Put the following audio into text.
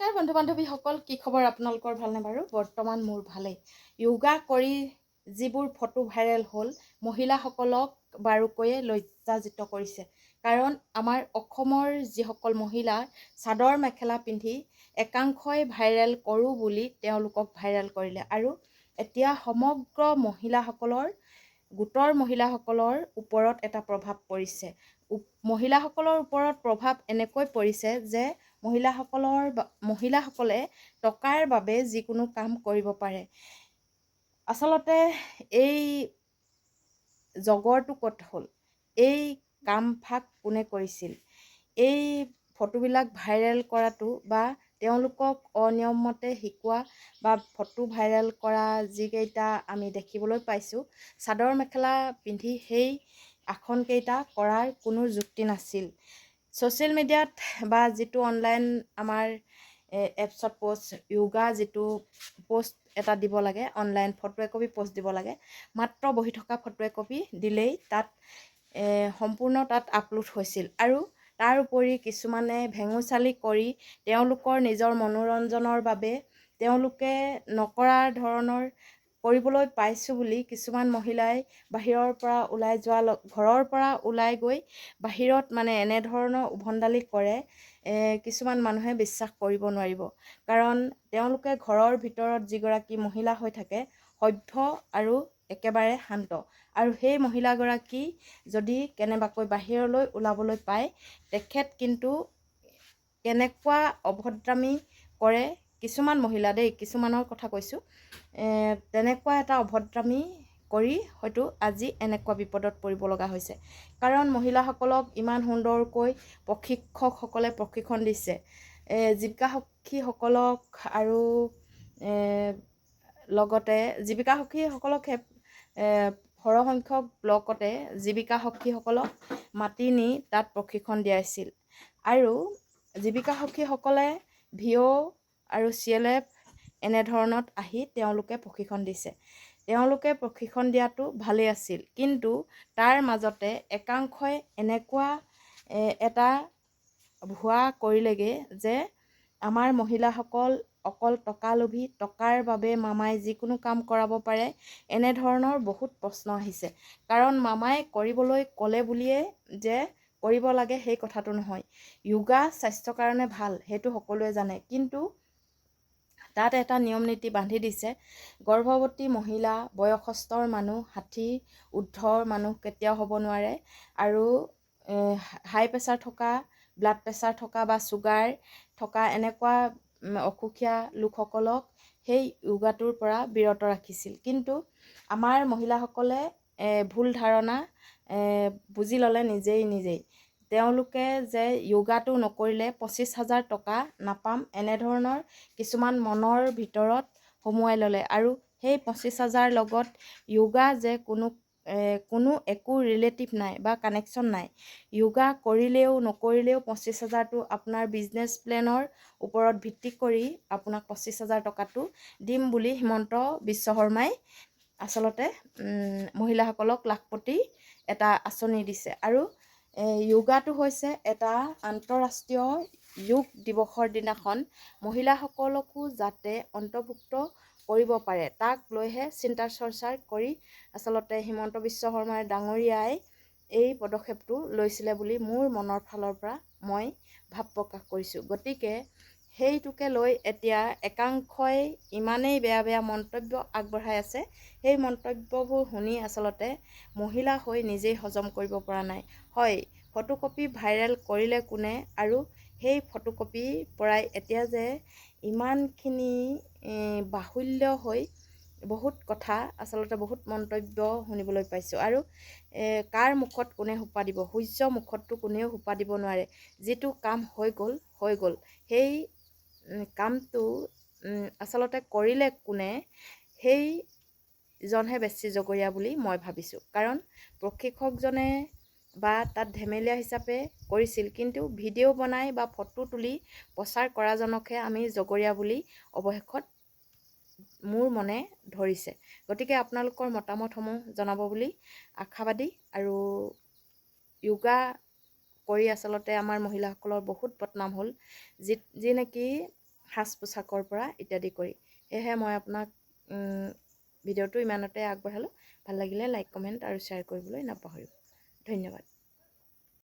নমস্কাৰ বন্ধু বান্ধৱীসকল, কি খবৰ আপোনালোকৰ? ভালনে বাৰু? বৰ্তমান মোৰ ভালেই। য়োগা কৰি যিবোৰ ফটো ভাইৰেল হ'ল, মহিলাসকলক বাৰুকৈয়ে লজ্জাজিত কৰিছে। কাৰণ আমাৰ অসমৰ যিসকল মহিলা চাদৰ মেখেলা পিন্ধি একাংশই ভাইৰেল কৰোঁ বুলি তেওঁলোকক ভাইৰেল কৰিলে আৰু এতিয়া সমগ্ৰ মহিলাসকলৰ গোটৰ মহিলাসকলৰ ওপৰত এটা প্ৰভাৱ পৰিছে। মহিলাসকলৰ ওপৰত প্ৰভাৱ এনেকৈ পৰিছে যে মহিলাসকলে টকাৰ বাবে যিকোনো কাম কৰিব পাৰে। আচলতে এই জগৰটো ক'ত হ'ল? এই কামভাগ কোনে কৰিছিল? এই ফটোবিলাক ভাইৰেল কৰাটো বা তেওঁলোকক অনিয়মমতে শিকোৱা বা ফটো ভাইৰেল কৰা যিকেইটা আমি দেখিবলৈ পাইছোঁ, চাদৰ মেখেলা পিন্ধি সেই আসনকেইটা কৰাৰ কোনো যুক্তি নাছিল। ছ'চিয়েল মিডিয়াত বা যিটো অনলাইন আমাৰ এপছত প'ষ্ট, য়োগা যিটো প'ষ্ট এটা দিব লাগে, অনলাইন ফটো একপি প'ষ্ট দিব লাগে, মাত্ৰ বহি থকা ফটো একপি দিলেই তাত সম্পূৰ্ণ তাত আপলোড হৈছিল। আৰু তাৰ উপৰি কিছুমানে ভেঙুচালি কৰি তেওঁলোকৰ নিজৰ মনোৰঞ্জনৰ বাবে তেওঁলোকে নকৰা ধৰণৰ কৰিবলৈ পাইছোঁ বুলি কিছুমান মহিলাই বাহিৰৰ পৰা ওলাই যোৱা, ঘৰৰ পৰা ওলাই গৈ বাহিৰত মানে এনেধৰণৰ উদ্ভণ্ডালি কৰে, কিছুমান মানুহে বিশ্বাস কৰিব নোৱাৰিব। কাৰণ তেওঁলোকে ঘৰৰ ভিতৰত যিগৰাকী মহিলা হৈ থাকে সভ্য আৰু একেবাৰে শান্ত, আৰু সেই মহিলাগৰাকী যদি কেনেবাকৈ বাহিৰলৈ ওলাবলৈ পায়, তেখেত কিন্তু কেনেকুৱা অভদ্ৰামি কৰে। কিছুমান মহিলা দেই, কিছুমানৰ কথা কৈছোঁ, তেনেকুৱা এটা অভদ্ৰামি কৰি হয়তো আজি এনেকুৱা বিপদত পৰিব লগা হৈছে। কাৰণ মহিলাসকলক ইমান সুন্দৰকৈ প্ৰশিক্ষকসকলে প্ৰশিক্ষণ দিছে, জীৱিকা সখীসকলক, আৰু লগতে জীৱিকা সখীসকলক সৰহসংখ্যক ব্লকতে জীৱিকা সখীসকলক মাতি নি তাত প্ৰশিক্ষণ দিয়াইছিল আৰু জীৱিকা সখীসকলে ভি অ' আৰু চি এল এফ এনেধৰণত আহি তেওঁলোকে প্ৰশিক্ষণ দিছে। তেওঁলোকে প্ৰশিক্ষণ দিয়াটো ভালেই আছিল, কিন্তু তাৰ মাজতে একাংশই এনেকুৱা এটা ভুৱা কৰিলেগৈ যে আমাৰ মহিলাসকল অকল টকা লোভী, টকাৰ বাবে মামাই যিকোনো কাম কৰাব পাৰে, এনেধৰণৰ বহুত প্ৰশ্ন আহিছে। কাৰণ মামাই কৰিবলৈ ক'লে বুলিয়ে যে কৰিব লাগে সেই কথাটো নহয়। য়োগা স্বাস্থ্যৰ কাৰণে ভাল, সেইটো সকলোৱে জানে, কিন্তু তাত এটা নিয়ম নীতি বান্ধি দিছে। গৰ্ভৱতী মহিলা, বয়সস্থৰ মানুহ, 60 ঊৰ্ধৰ মানুহ কেতিয়াও হ'ব নোৱাৰে, আৰু হাই প্ৰেছাৰ থকা, ব্লাড প্ৰেছাৰ থকা বা চুগাৰ থকা এনেকুৱা অসুখীয়া লোকসকলক সেই য়োগাটোৰ পৰা বিৰত ৰাখিছিল। কিন্তু আমাৰ মহিলাসকলে ভুল ধাৰণা বুজি ল'লে নিজেই নিজেই, তেওঁলোকে যে য়োগাটো নকৰিলে 25,000 টকা নাপাম, এনেধৰণৰ কিছুমান মনৰ ভিতৰত সুমুৱাই ল'লে। আৰু সেই 25,000 লগত য়োগা যে কোনো একো ৰিলেটিভ নাই বা কানেকশ্যন নাই, য়োগা কৰিলেও নকৰিলেও 25,000টো আপোনাৰ বিজনেছ প্লেনৰ ওপৰত ভিত্তি কৰি আপোনাক 25,000 টকাটো দিম বুলি হিমন্ত বিশ্ব শৰ্মাই আচলতে মহিলাসকলক লাখপতি এটা আঁচনি দিছে। আৰু য়োগাটো হৈছে এটা আন্তঃৰাষ্ট্ৰীয় যোগ দিৱসৰ দিনাখন মহিলাসকলকো যাতে অন্তৰ্ভুক্ত কৰিব পাৰে তাক লৈহে চিন্তা চৰ্চা কৰি আচলতে হিমন্ত বিশ্ব শৰ্মা ডাঙৰীয়াই এই পদক্ষেপটো লৈছিলে বুলি মোৰ মনৰ ফালৰ পৰা মই ভাৱ প্ৰকাশ কৰিছোঁ। গতিকে সেইটোকে লৈ এতিয়া একাংশই ইমানেই বেয়া বেয়া মন্তব্য আগবঢ়াই আছে, সেই মন্তব্যবোৰ শুনি আচলতে মহিলা হৈ নিজেই হজম কৰিব পৰা নাই। হয়, ফটোকপি ভাইৰেল কৰিলে কোনে আৰু সেই ফটোকপিৰ পৰাই এতিয়া যে ইমানখিনি বাহুল্য হৈ বহুত কথা আচলতে বহুত মন্তব্য শুনিবলৈ পাইছোঁ। আৰু কাৰ মুখত কোনে সোপা দিব? সূৰ্য মুখততো কোনেও সোপা দিব নোৱাৰে। যিটো কাম হৈ গ'ল হৈ গ'ল, সেই কামটো আচলতে কৰিলে কোনে সেইজনহে বেছি জগৰীয়া বুলি মই ভাবিছোঁ। কাৰণ প্ৰশিক্ষকজনে বা তাত ধেমেলীয়া হিচাপে কৰিছিল, কিন্তু ভিডিঅ' বনাই বা ফটো তুলি প্ৰচাৰ কৰাজনকহে আমি জগৰীয়া বুলি অৱশেষত মোৰ মনে ধৰিছে। গতিকে আপোনালোকৰ মতামতসমূহ জনাব বুলি আশাবাদী। আৰু য়োগা কৰি আচলতে আমাৰ মহিলাসকলৰ বহুত বদনাম হ'ল, যি নেকি সাজ পোছাকৰ পৰা ইত্যাদি কৰি। সেয়েহে মই আপোনাক ভিডিঅ'টো ইমানতে আগবঢ়ালোঁ। ভাল লাগিলে লাইক, কমেণ্ট আৰু শ্বেয়াৰ কৰিবলৈ নাপাহৰিব। ধন্যবাদ।